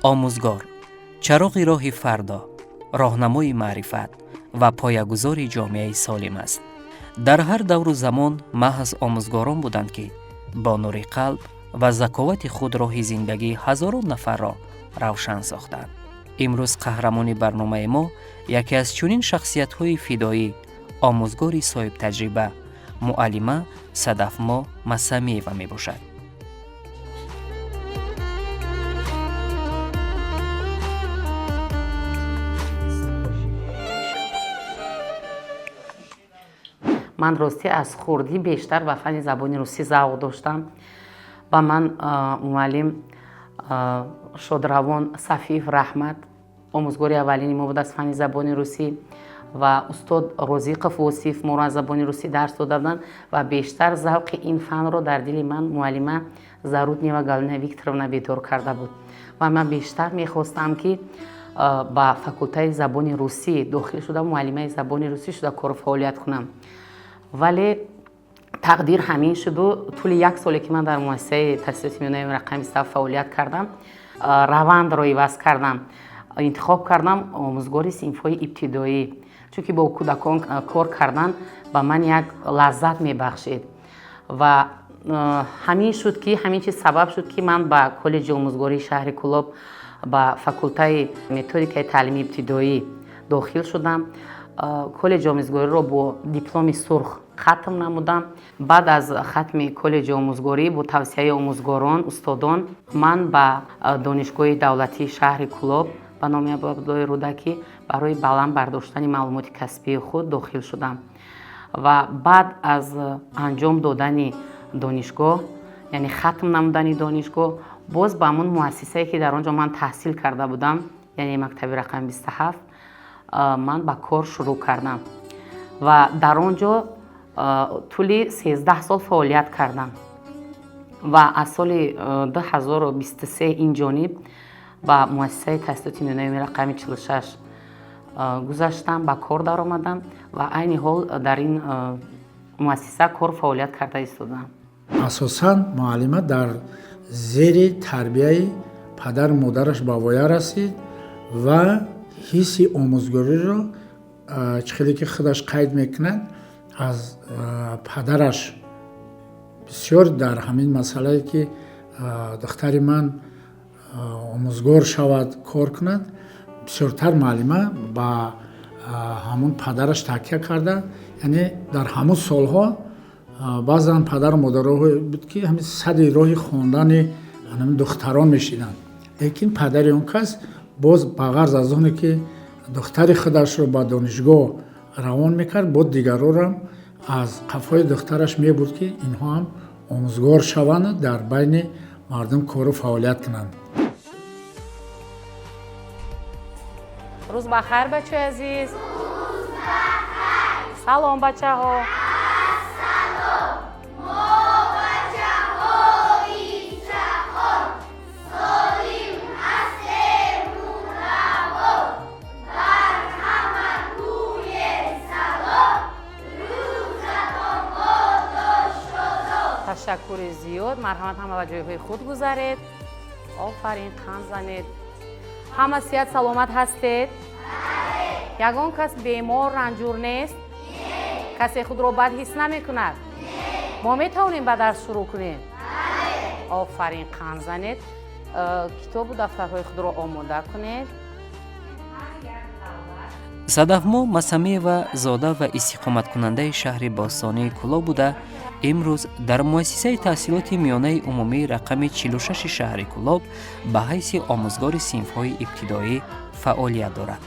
Омӯзгор чароғи роҳи фардо, роҳнамои маърифат ва поягузори ҷомеаи солим аст. Дар ҳар давру замон маҳз омӯзгорон буданд, ки бо нури қалб ва заковати худ роҳи зиндагии ҳазорон нафарро равшан сохтанд. Имрӯз қаҳрамони барномаи мо яке аз чунин шахсиятҳои фидоӣ, омӯзгори соҳибтаҷриба, муаллима Садафмо Масамиева мебошад. Ман ростӣ аз хурдӣ бештар ба фанни забони русӣ завқ доштам ва ман муаллим Шодравон Сафиев Раҳмат, омӯзгори аввалини мо буд аз фанни забони русӣ, ва устод Розиқов Восиф моро аз забони русӣ дарс дода буданд ва бештар завқи ин фанро дар дили ман муаллима Заруднева Галина Викторовна бедор карда буд. Ва ман бештар мехостам, ки ба факултаи забони русӣ дохил шуда, муаллимаи забони русӣ шуда кору фаъолият кунам. Вале тақдир ҳамин шуду тӯли як соле, ки ман дар муассисаи таҳсилоти миёнаи рақами 7 фаъолият кардам, равандро иваз кардам, интихоб кардам омӯзгори синфҳои ибтидоӣ, чунки бо кӯдакон кор кардан ба ман як лаззат мебахшид. Ва ҳамин шуд, ки ҳамин чиз сабаб шуд, ки ман ба коллеҷи омӯзгории шаҳри Кӯлоб ба факултаи методикаи таълими ибтидоӣ дохил шудам. Коллеҷи омӯзгориро бо дипломи сурх хатм намудам. Баъд аз хатми коллеҷи омӯзгорӣ бо тавсияи омӯзгорон, устодон ман ба Донишгоҳи давлатии шаҳри Кӯлоб ба номи Абуабдуллоҳи Рӯдакӣ барои баланд бардоштани маълумоти касбии худ дохил шудам. Ва баъд аз анҷом додани донишгоҳ, яъне хатм намудани донишгоҳ, боз ба ҳамон муассисае, ки дар он ҷо ман таҳсил карда будам, яъне мактаби рақами 27, ман ба кор шурӯъ кардам ва дар он ҷо тӯли 13 сол фаъолият кардам. Ва аз соли 2023 ин ҷониб ба муассисаи таҳсилоти миёнаи рақами 46 гузаштам, ба кор даромадам ва айни ҳол дар ин муассиса кор фаъолият карда истодаам. Асосан муаллима дар зери тарбияи падару модараш ба воя расид ва ҳисси омӯзгориро, чӣ хеле ки худаш қайд мекунад, аз падараш бисёр дар ҳамин масъалае, ки духтари ман омӯзгор шавад, кор кунад, бисёртар муаллима ба ҳамун падараш такя карда. Яъне дар ҳамун солҳо баъзан падару модароҳое буд, ки ҳамин сади роҳи хондани духтарон мешиданд, лекин падари он кас боз ба ғарз аз оне ки духтари худашро ба донишгоҳ равон мекард, боз дигарорам аз қафои духтараш мебурд, ки инҳо ҳам омӯзгор шаванд, дар байни мардум кору фаъолият кунанд. Рӯз ба хайр, бачаи азиз! Салом, бачаҳо! Мо бачаҳои ҷаҳон солим ҳастему равон, бар ҳама гӯем салом, рӯзатон бодо шодон. Ташаккури зиёд. Марҳамат, ҳама ба ҷойҳои худ гузаред. Офарин, қанд занед. Ҳама сиҳат саломат ҳастед? Ягон кас бемор, ранҷур нест? Касе худро бад ҳис намекунад? Мо метавонем ба дарс шурӯъ кунем? Офарин, қанд занед. Китобу дафтарҳои худро омода кунед. Садафмо Масамиева зода ва истиқоматкунандаи шаҳри бостонии Кӯлоб буда, имрӯз дар муассисаи таҳсилоти миёнаи умумии рақами 46 шаҳри Кӯлоб ба ҳайси омӯзгори синфҳои ибтидоӣ фаъолият дорад.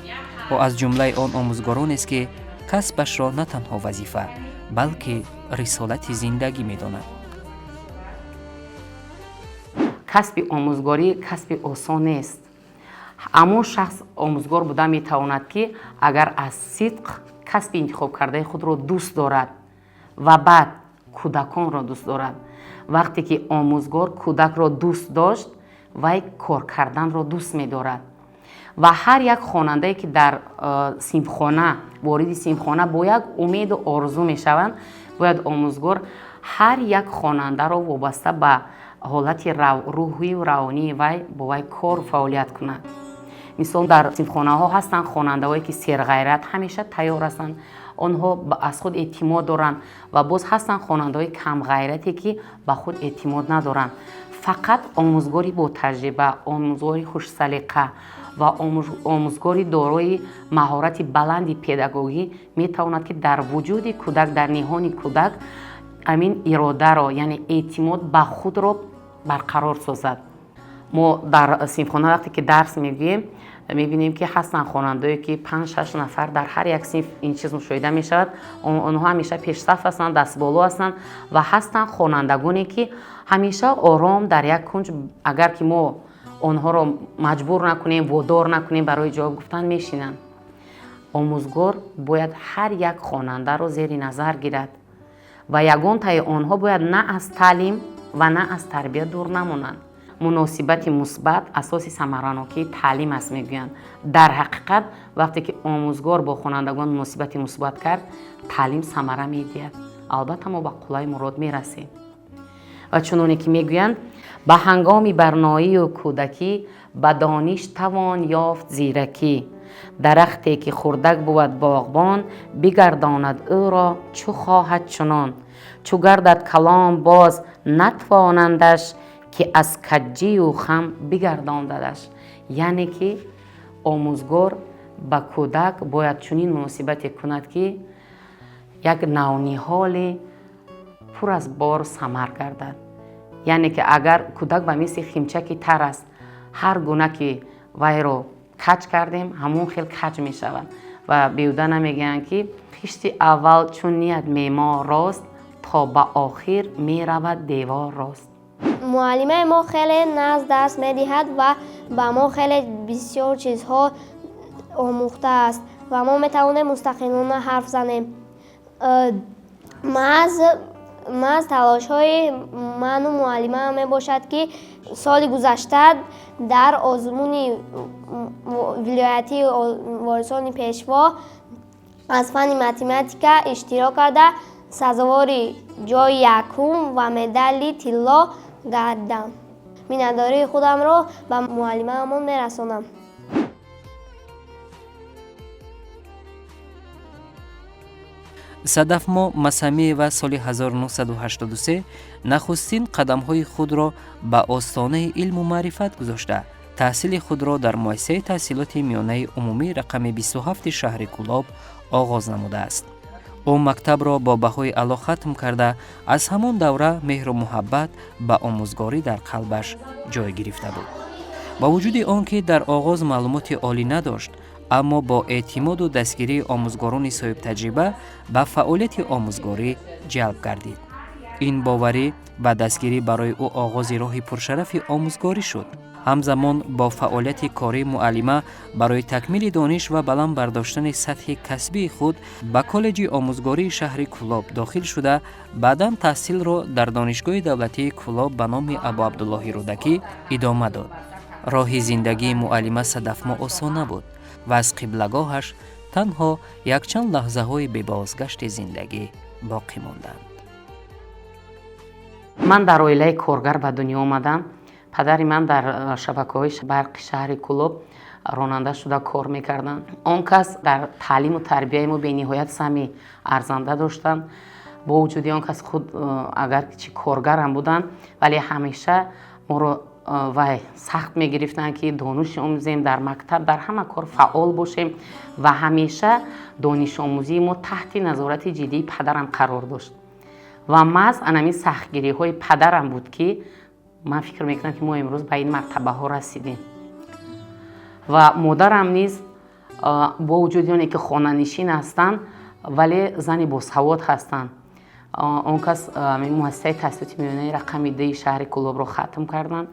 Ӯ аз ҷумлаи он омӯзгоронест, ки касбашро на танҳо вазифа, балки рисолати зиндагӣ медонад. Касби омӯзгорӣ касби осон нест. Ҳамон шахс омӯзгор буда метавонад, ки агар аз сидқ касби интихобкардаи худро дӯст дорад ва баъд кӯдаконро дӯст дорад. Вақте ки омӯзгор кӯдакро дӯст дошт, вай кор карданро дӯст медорад. Ва ҳар як хонандае, ки дар синфхона вориди синфхона бо як умеду орзу мешаванд, бояд омӯзгор ҳар як хонандаро вобаста ба Ҳолати рӯҳию равонии вай бо вай кор фаъолият кунад. Мисол, дар синфхонаҳо ҳастанд хонандаҳое, ки серғайрат, ҳамеша тайёр ҳастанд, онҳо аз худ эътимод доранд, ва боз ҳастанд хонандаҳои камғайрате, ки ба худ эътимод надоранд. Фақат омӯзгори ботаҷриба, омӯзгори хушсалиқа ва омӯзгори дорои маҳорати баланди педагогӣ метавонад, ки дар вуҷуди кӯдак, дар ниҳони кӯдак ҳамин иродаро, яъне эътимод ба худро барқарор созад. Мо дар синфхона вақте ки дарс мегӯем, мебинем, ки ҳастанд хонандое, ки 5-6 нафар дар ҳар як синф ин чиз мушоҳида мешавад, онҳо ҳамеша пешсаф ҳастанд, дастболо ҳастанд, ва ҳастанд хонандагоне, ки ҳамеша ором дар як кунҷ, агар ки мо онҳоро маҷбур накунем, водор накунем барои ҷавоб гуфтан, мешинанд. Омӯзгор бояд ҳар як хонандаро зери назар гирад ва ягонтаи онҳо бояд на аз таълим ва на аз тарбия дур намонанд. Муносибати мусбат асоси самаранокии таълим аст, мегӯянд. Дар ҳақиқат, вақте ки омӯзгор бо хонандагон муносибати мусбат кард, таълим самара медиҳад, албатта мо ба қуллаи мурод мерасем. Ва чуноне ки мегӯянд: ба ҳангоми барноию кӯдакӣ ба дониш тавон ёфт зиракӣ, дарахте ки хурдак бувад, боғбон бигардонад ӯро чӯ хоҳад чунон, чӯ гардад калон, боз натвонандаш ки аз каҷҷию хам бигардондадаш. Яъне ки омӯзгор ба кӯдак бояд чунин муносибате кунад, ки як навниҳоли пур аз бор самар гардад. Яъне ки агар кӯдак ба мисли химчаки тар аст, ҳар гуна ки вайро каҷ кардем, ҳамон хел каҷ мешавад. Ва беҳуда намегӯянд, ки хишти аввал чун ният меъмор рост, то ба охир меравад девор рост. Муаллимаи мо хеле нағз дарс медиҳад ва ба мо хеле бисёр чизҳо омӯхтааст ва мо метавонем мустақилона ҳарф занем. Маҳз талошҳои ману муаллимаам мебошад, ки соли гузашта дар озмуни вилоятии ворисони пешво аз фанни математика иштирок карда, сазовори ҷои якум ва медали тилло гардидам. Миннатдории худамро ба муаллимаамон мерасонам. Садафмо Масамиева соли 1983 нахустин қадамҳои худро ба остонаи илму маърифат гузошта, таҳсили худро дар муассисаи таҳсилоти миёнаи умумӣ рақами 27 шаҳри Кӯлоб оғоз намудааст. Ӯ мактабро бо баҳои аъло хатм карда, аз ҳамон давра меҳру муҳаббат ба омӯзгорӣ дар қалбаш ҷой гирифта буд. Бо вуҷуди он ки дар оғоз маълумоти олӣ надошт, аммо бо эътимоду дастгирии омӯзгорони соҳибтаҷриба ба фаъолияти омӯзгорӣ ҷалб гардид. Ин боварӣ ва дастгирӣ барои ӯ оғози роҳи пуршарафи омӯзгорӣ шуд. Ҳамзамон бо фаъолияти кории муаллима барои такмили дониш ва баланд бардоштани сатҳи касбии худ ба коллеҷи омӯзгории шаҳри Кӯлоб дохил шуда, баъдан таҳсилро дар Донишгоҳи давлатии Кӯлоб ба номи Абуабдуллоҳи Рӯдакӣ идома дод. Роҳи зиндагии муаллима Садафмо осон набуд ва аз қиблагоҳаш танҳо якчанд лаҳзаҳои бебозгашти зиндагӣ боқӣ монданд. Ман дар оилаи коргар ба дунё омадам. Падари ман дар шабакаҳои барқи шаҳри Кӯлоб ронанда шуда кор мекарданд. Он кас дар таълиму тарбияи мо бениҳоят саҳми арзанда доштанд. Бо вуҷуди он кас худ агарчи коргарам буданд, вале ҳамеша моро вай сахт мегирифтанд, ки дониш омӯзем, дар мактаб, дар ҳама кор фаъол бошем, ва ҳамеша донишомӯзии мо таҳти назорати ҷиддии падарам қарор дошт. Ва маҳз анамин сахтгириҳои падарам буд, ки ман фикр мекунам, ки мо имрӯз ба ин мартабаҳо расидем. Ва модарам низ, бо вуҷуди оне ки хонанишин ҳастанд, вале зани босавод ҳастанд. Он кас муассисаи таҳсилоти миёнаи рақами дуи шаҳри Кӯлобро хатм карданд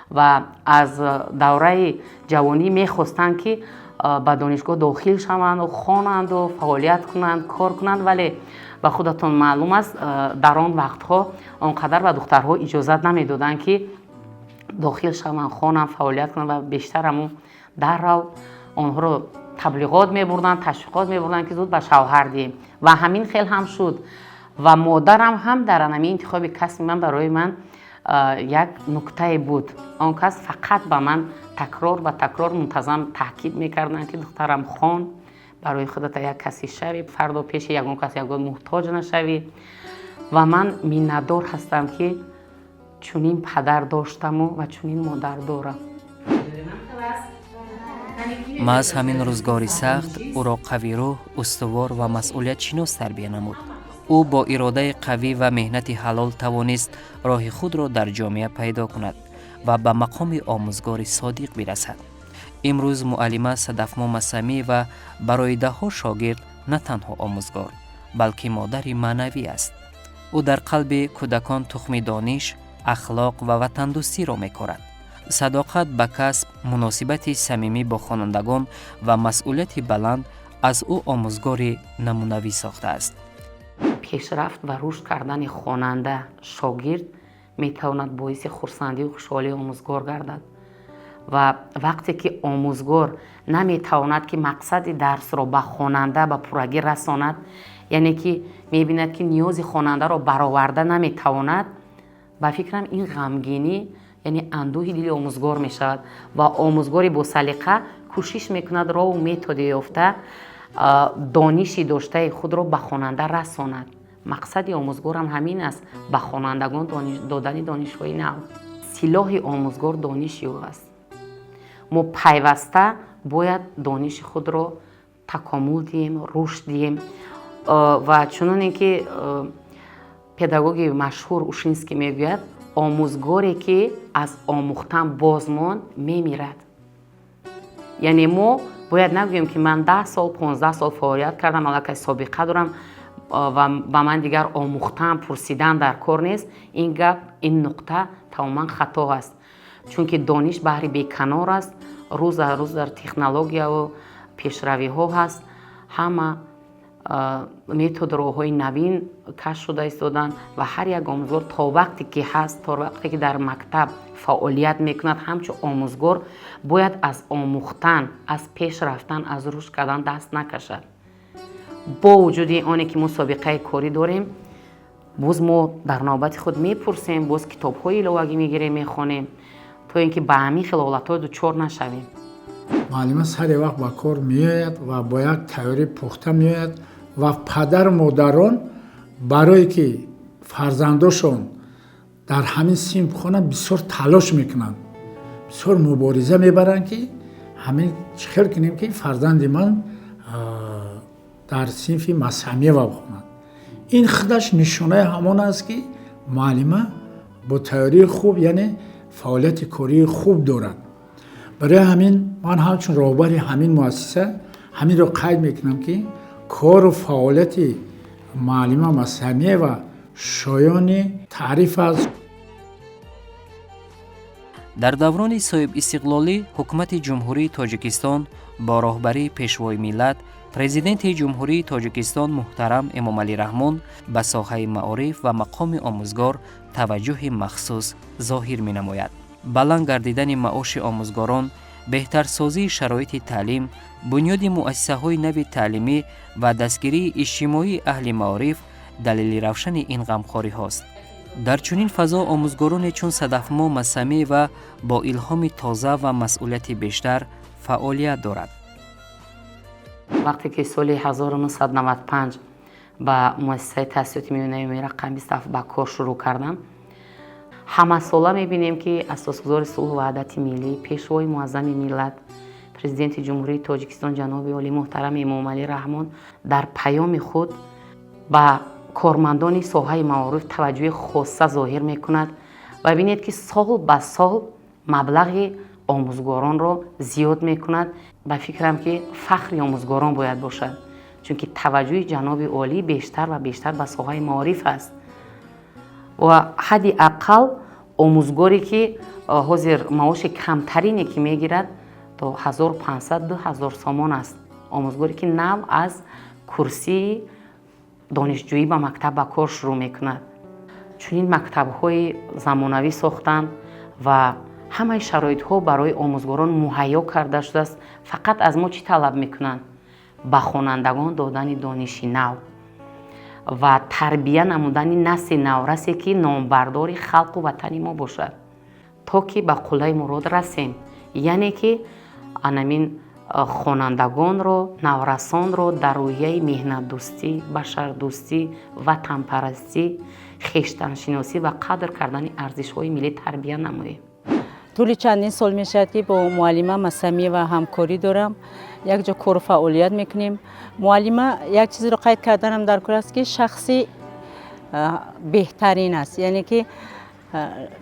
ва аз давраи ҷавонӣ мехостанд, ки ба донишгоҳ дохил шаванду хонанду фаъолият кунанд, кор кунанд, вале ба худатон маълум аст, дар он вақтҳо он қадар ба духтарҳо иҷозат намедоданд, ки дохил шаванд, хонанд, фаъолият кунанд, ва бештар ҳамун даррав онҳоро таблиғот мебурданд, ташвиқот мебурданд, ки зуд ба шавҳар диҳем. Ва ҳамин хел ҳам шуд. Ва модарам ҳам дар анами интихоби касби ман барои ман Як нуктае буд, он кас фақат ба ман такрор ба такрор мунтазам таъкид мекарданд, ки духтарам, хон, барои худата як касе шавӣ, фардо пеши ягон кас ягон муҳтоҷ нашавӣ. Ва ман миннатдор ҳастам, ки чунин падар доштаму ва чунин модар дорам. Маҳз ҳамин рӯзгори сахт ӯро қавирӯҳ, устувор ва масъулиятшинос тарбия намуд. Ӯ бо иродаи қавӣ ва меҳнати ҳалол тавонист роҳи худро дар ҷомеа пайдо кунад ва ба мақоми омӯзгори содиқ бирасад. Имрӯз муаллима Садафмо Масамиева барои даҳҳо шогирд на танҳо омӯзгор, балки модари маънавӣ аст. Ӯ дар қалби кӯдакон тухми дониш, ахлоқ ва ватандӯстиро мекорад. Садоқат ба касб, муносибати самимӣ бо хонандагон ва масъулияти баланд аз ӯ омӯзгори намунавӣ сохтааст. Пешрафт ва рушд кардани хонанда, шогирд метавонад боиси хурсандию хушҳолии омӯзгор гардад. Ва вақте ки омӯзгор наметавонад, ки мақсади дарсро ба хонанда ба пуррагӣ расонад, яъне ки мебинад, ки ниёзи хонандаро бароварда наметавонад, ба фикрам, ин ғамгинӣ, яъне андӯҳи дили омӯзгор мешавад. Ва омӯзгори босалиқа кӯшиш мекунад роҳу методе ёфта дониши доштаи худро ба хонанда расонад. Мақсади омӯзгорам ҳамин аст: ба хонандагон додани донишҳои нав. Силоҳи омӯзгор дониши ӯ аст. Мо пайваста бояд дониши худро такомул диҳем, рушд диҳем. Ва чуноне ки педагоги машҳур Ушинский мегӯяд: омӯзгоре ки аз омӯхтан боз монд, мемирад. Яъне мо бояд нагӯем, ки ман 10 сол, 15 сол фаъолият кардам, аллакай собиқа дорам ва ба ман дигар омӯхтан, пурсидан дар кор нест. Ин гап, ин нуқта тамоман хато аст, чунки дониш баҳри беканор аст. Рӯз аз рӯз дар технологияву пешравиҳо ҳаст, ҳама метод, роҳҳои навин кашф шуда истоданд. Ва ҳар як омӯзгор то вақте ки ҳаст, то вақте ки дар мактаб фаъолият мекунад ҳамчун омӯзгор, бояд аз омӯхтан, аз пеш рафтан, аз рушд кардан даст накашад. Бо вуҷуди оне ки мо собиқаи корӣ дорем, боз мо дар навбати худ мепурсем, боз китобҳои иловагӣ мегирем, мехонем, то ин ки ба ҳамин хел ҳолатҳо дучор нашавем. Муаллима сари вақт ба кор меояд ва бо як тайёрии пухта меояд ва падару модарон барое ки фарзандошон дар ҳамин синф хонанд, бисёр талош мекунанд, бисёр мубориза мебаранд, ки ҳамин чӣ хел кунем, ки фарзанди ман дар синфи Масамиева бихонад. Ин худаш нишонаи ҳамон аст, ки муаллима бо тайёрии хуб, яъне фаъолияти кории хуб дорад. Барои ҳамин ман ҳамчун роҳбари ҳамин муассиса ҳаминро қайд мекунам, ки кору фаъолияти муаллима Масамиева шоёни таъриф аст. Дар даврони соҳибистиқлолӣ Ҳукумати Ҷумҳурии Тоҷикистон бо роҳбарии Пешвои миллат, Президенти Ҷумҳурии Тоҷикистон муҳтарам Эмомалӣ Раҳмон ба соҳаи маориф ва мақоми омӯзгор таваҷҷӯҳи махсус зоҳир менамояд. Баланд гардидани маоши омӯзгорон, беҳтарсозии шароити таълим, бунёди муассисаҳои нави таълимӣ ва дастгирии иҷтимоии аҳли маориф далели равшани ин ғамхориҳост. Дар чунин фазо омӯзгороне чун Садафмо Масамиева бо илҳоми тоза ва масъулияти бештар фаъолият дорад. Вақте ки соли 1995 ба муассисаи таҳсилоти миёнаи умумии рақами 27 ба кор шурӯъ кардам, ҳамасола мебинем, ки Асосгузори сулҳу ваҳдати миллӣ, Пешвои муаззами миллат, Президенти Ҷумҳурии Тоҷикистон ҷаноби олӣ муҳтарам Эмомалӣ Раҳмон дар паёми худ ба кормандони соҳаи маориф таваҷҷӯҳи хосса зоҳир мекунад. Ва бинед, ки сол ба сол маблағи омӯзгоронро зиёд мекунад. Ба фикрам, ки фахри омӯзгорон бояд бошад, чунки таваҷҷӯҳи ҷаноби олӣ бештар ва бештар ба соҳаи маориф аст. Ва ҳадди ақал омӯзгоре ки ҳозир маоши камтарине ки мегирад, то 1500, 2000 сомон аст, омӯзгоре ки нав аз курсии донишҷӯӣ ба мактаб ба кор шурӯъ мекунад, чунин мактабҳои замонавӣ сохтанд ва ҳамаи шароитҳо барои омӯзгорон муҳайё карда шудааст. Фақат аз мо чӣ талаб мекунанд? Ба хонандагон додани дониши нав. Ва тарбия намудани насли наврасе, ки номбардори халқу ватани мо бошад, то ки ба қуллаи мурод расем, яъне ки анамин хонандагонро, наврасонро дар рӯҳияи меҳнатдӯстӣ, башардӯстӣ, ватанпарастӣ, хештаншиносӣ ва қадр кардани арзишҳои миллӣ тарбия намоем. Тӯли чандин сол мешавад, ки бо муаллима Масамиева ҳамкорӣ дорам, якҷо кору фаъолият мекунем. Муаллима, як чизеро қайд карданам дар кор аст, ки шахси беҳтарин аст, яъне ки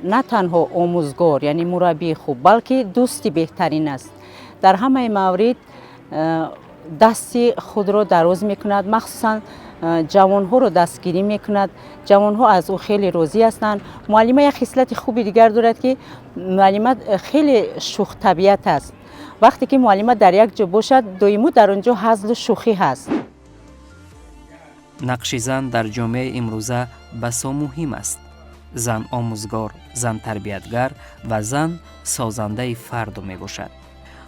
на танҳо омӯзгор, яъне мураббии хуб, балки дӯсти беҳтарин аст. Дар ҳамаи маврид дасти худро дароз мекунад, махсусан ҷавонҳоро дастгирӣ мекунад. Ҷавонҳо аз ӯ хеле розӣ ҳастанд. Муаллима як хислати хуби дигар дорад, ки муаллима хеле шӯхтабиат аст. Вақте ки муаллима дар як ҷо бошад, доимо дар он ҷо ҳазлу шӯхӣ ҳаст. Нақши зан дар ҷомеаи имрӯза басо муҳим аст. Зан омӯзгор, зан тарбиятгар ва зан созандаи фарду мебошад.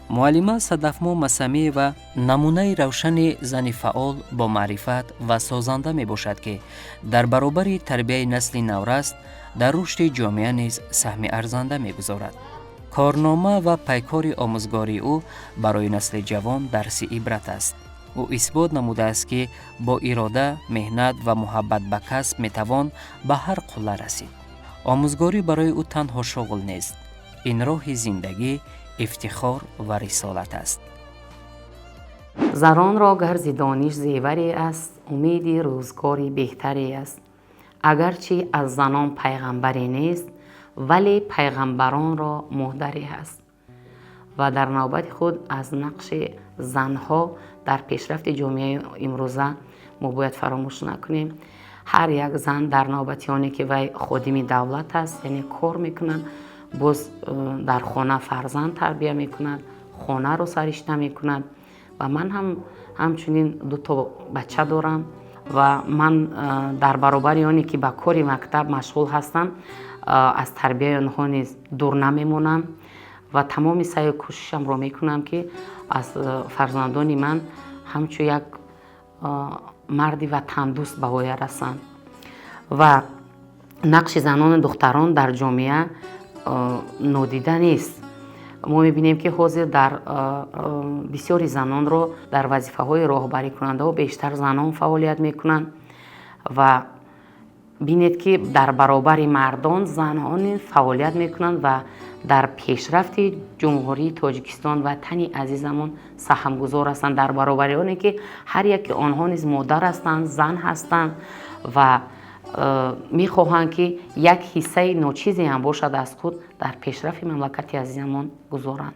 Муаллима Садафмо Масамиева намунаи равшани зани фаъол, бо маърифат ва созанда мебошад, ки дар баробари тарбияи насли навраст дар рушди ҷомеа низ саҳми арзанда мегузорад. Корнома ва пайкори омӯзгории ӯ барои насли ҷавон дарси ибрат аст. Ӯ исбот намудааст, ки бо ирода, меҳнат ва муҳаббат ба касб метавон ба ҳар қулла расид. Омӯзгорӣ барои ӯ танҳо шуғл нест, ин роҳи зиндагӣ, ифтихор ва рисолат аст. Занонро гар зи дониш зеваре аст, умеди рӯзгори беҳтаре аст. Агарчи аз занон пайғамбаре нест, вале пайғамбаронро модаре ҳаст. Ва дар навбати худ аз нақши занҳо дар пешрафти ҷомеаи имрӯза мо бояд фаромӯш накунем. Ҳар як зан дар навбати оне ки вай ходими давлат аст, яъне кор мекунад, боз дар хона фарзанд тарбия мекунад, хонаро саришта мекунад. Ва ман ҳам ҳамчунин дуто бача дорам ва ман дар баробари оне ки ба кори мактаб машғул ҳастам, аз тарбияи онҳо низ дур намемонам ва тамоми саъю кӯшишамро мекунам, ки аз фарзандони ман ҳамчун як марди ватандӯст ба воя расанд. Ва нақши занону духтарон дар ҷомеа нодида нест. Мо мебинем, ки ҳозир дар бисёри занонро дар вазифаҳои роҳбарикунандаҳо бештар занон фаъолият мекунанд. Ва бинед, ки дар баробари мардон занон фаъолият мекунанд ва дар пешрафти Ҷумҳурии Тоҷикистон, ватани азизамон, саҳмгузор ҳастанд, дар баробари оне ки ҳар яке онҳо низ модар ҳастанд, зан ҳастанд ва мехоҳанд, ки як ҳиссаи ночизе ҳам бошад, аз худ дар пешрафти мамлакати азизамон гузоранд.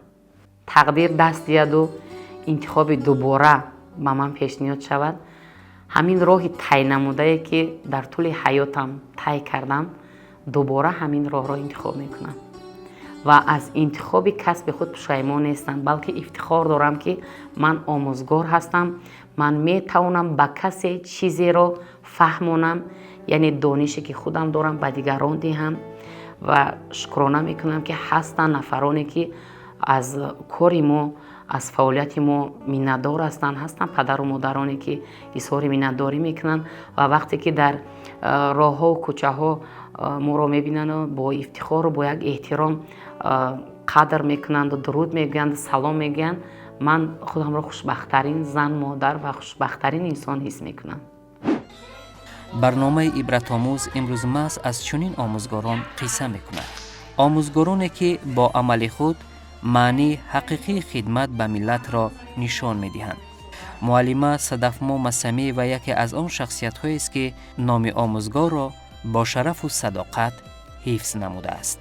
Тақдир даст диҳаду интихоби дубора ба ман пешниҳод шавад, ҳамин роҳи тай намудае, ки дар тӯли ҳаётам тай кардам, дубора ҳамин роҳро интихоб мекунам ва аз интихоби касби худ пушаймон нестам, балки ифтихор дорам, ки ман омӯзгор ҳастам. Ман метавонам ба касе чизеро фаҳмонам, яъне донише, ки худам дорам, ба дигарон диҳам. Ва шукрона мекунам, ки ҳастанд нафароне, ки аз кори мо, аз фаъолияти мо миннатдор ҳастанд. Ҳастанд падару модароне, ки изҳори миннатдорӣ мекунанд ва вақте ки дар роҳҳову кӯчаҳо моро мебинанду бо ифтихору бо як эҳтиром қадр мекунанду дуруд мегӯянду салом мегӯянд, ман худамро хушбахттарин зан, модар ва хушбахттарин инсон ҳис мекунам. Барномаи ибратомӯз имрӯз маҳз аз чунин омӯзгорон қисса мекунад, омӯзгороне, ки бо амали худ маънии ҳақиқии хидмат ба миллатро нишон медиҳанд. Муаллима Садафмо Масамиева яке аз он шахсиятҳоест, ки номи омӯзгорро бо шарафу садоқат ҳифз намудааст.